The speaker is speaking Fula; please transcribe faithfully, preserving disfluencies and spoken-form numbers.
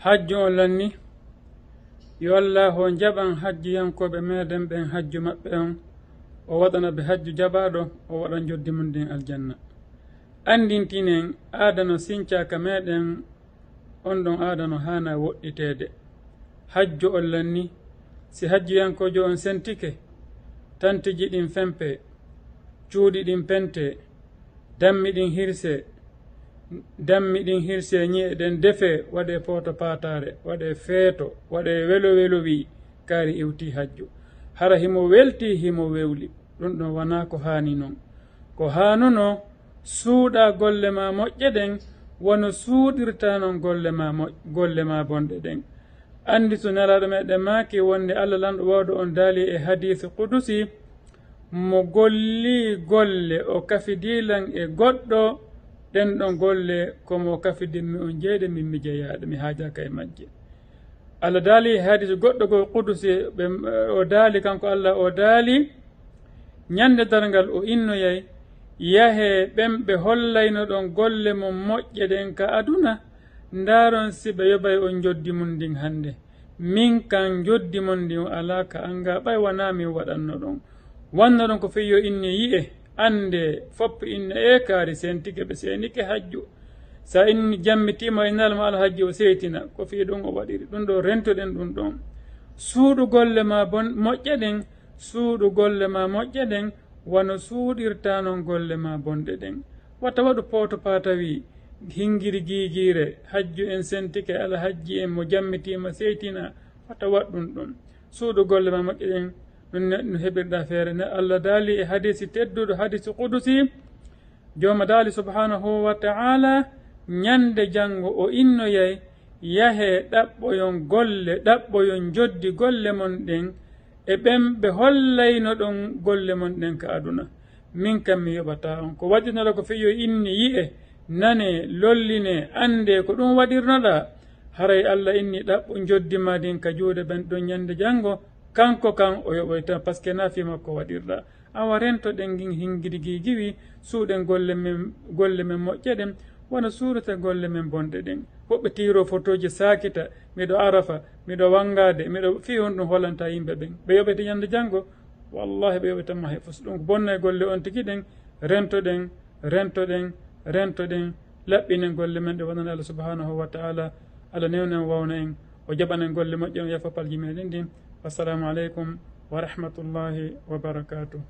Hajju on lanni, yo Allaahu on jaɓan hajjiyankooɓe meɗen ɓen hajju maɓɓe on, o waɗana ɓe hajju jaɓaaɗo, o waɗa njoddi mun ndin aljanna. Anndintinen aada no sincaaka meɗen, on ɗon aada no haana woɗɗiteede. Hajju on lanni, si hajjiyankoojo on sentike, tantiji ɗin fempe, cuuɗi ɗin pente, dammi ɗin hirse, dammi ɗin hirse, ñi'e ɗen defe, waɗe pooto paataare, waɗe feeto, waɗe welo welo wi, kaari iwti hajju. Hara himo welti, himo wewli. Ɗun ɗon wanaa ko haani non. Ko haanuno suuɗa golle ma moƴƴe ɗen, wano suuɗirta non golle ma moƴ-, golle ma bonɗe ɗen. Anndi so Nelaaɗo meɗen maaki wonde Alla Lanɗo Waawɗo on daali e hadiisi qudusi, mo golli golle o kafidii lan e goɗɗo, ɗen ɗon golle ko mo kafidimmi on jeyɗe, min mi jeyaaɗe, mi haajaaka e majje. Alla daali e hadiisi goɗɗo goo qudusi, ɓe, o daali kanko Alla, o daali, ñande darngal o innoyay, yahee ɓen ɓe hollayno ɗon golle mon moƴƴe ɗen ka aduna, ndaaron si ɓe yoɓay on njoddi mun ndin hande. Min kan njoddi mon ndin alaa ka an gaa, ɓay wanaa min waɗanno ɗon. Wanno ɗon ko fii yo inne yi'e, annde, foppu inne e kaari sentike ɓe seenike hajju. Sa inni jammitiima e nal ma alhajji o seytina, ko fii ɗum o waɗiri. Ɗum ɗo rentoɗen ɗum ɗon. Suuɗu golle ma bon-, moƴƴe ɗen, suuɗu golle ma moƴƴe ɗen, wano suuɗirta non golle ma bonɗe ɗen. Wata waɗu pooto paatawi, hingiri giigiire, hajju en sentike, alhajji en mo jammitiima seytina, wata waɗ ɗum ɗon. Suuɗu golle ma moƴƴe ɗen, ɗum ne, no heɓirɗa feere. Ne Allah daali e hadiisi tedduɗo, hadiisi qudusi, Jooma daali subhaanahu wa ta'ala, ñande janngo o innoyay, yahee ɗaɓɓoyon golle, ɗaɓɓoyon njoddi golle mon ɗen, e ɓen ɓe hollayno ɗon golle mon ɗen ka aduna. Min kam mi yoɓataa on. Ko waɗirnoɗa ko fii yo inni yi'e, nanee, lollinee, anndee ko ɗum waɗirnoɗa. Haray Allah inni ɗaɓɓo njoddi ma ndin ka juuɗe ɓen ɗon ñande janngo, kanko kan o yoɓoyta, parce que na fii makko waɗirɗa. Awa rentoɗen ngin hingiri giigiwi, suuɗen golle men, golle men moƴƴe ɗen, wano suurata golle men bonɗe ɗen. Woɓɓe tiiro fotooji saakita, miɗo Arafa, miɗo wanngaade, miɗo fii honɗum holanta yimɓe ɓen. Ɓe yoɓete ñande janngo, wallahi ɓe yoɓete ma he fus. Ɗum bonnay golle on tigi ɗen, rentoɗen, rentoɗen, rentoɗen, laɓɓinen golle men ɗe wonani Allah subhanahu wa ta'ala. Allah newnen wawna en, o jaɓanen golle moƴƴe, o yafa palji meɗen ɗin. Wassalamu aleykum wa rahmatullahi wa barakatuh.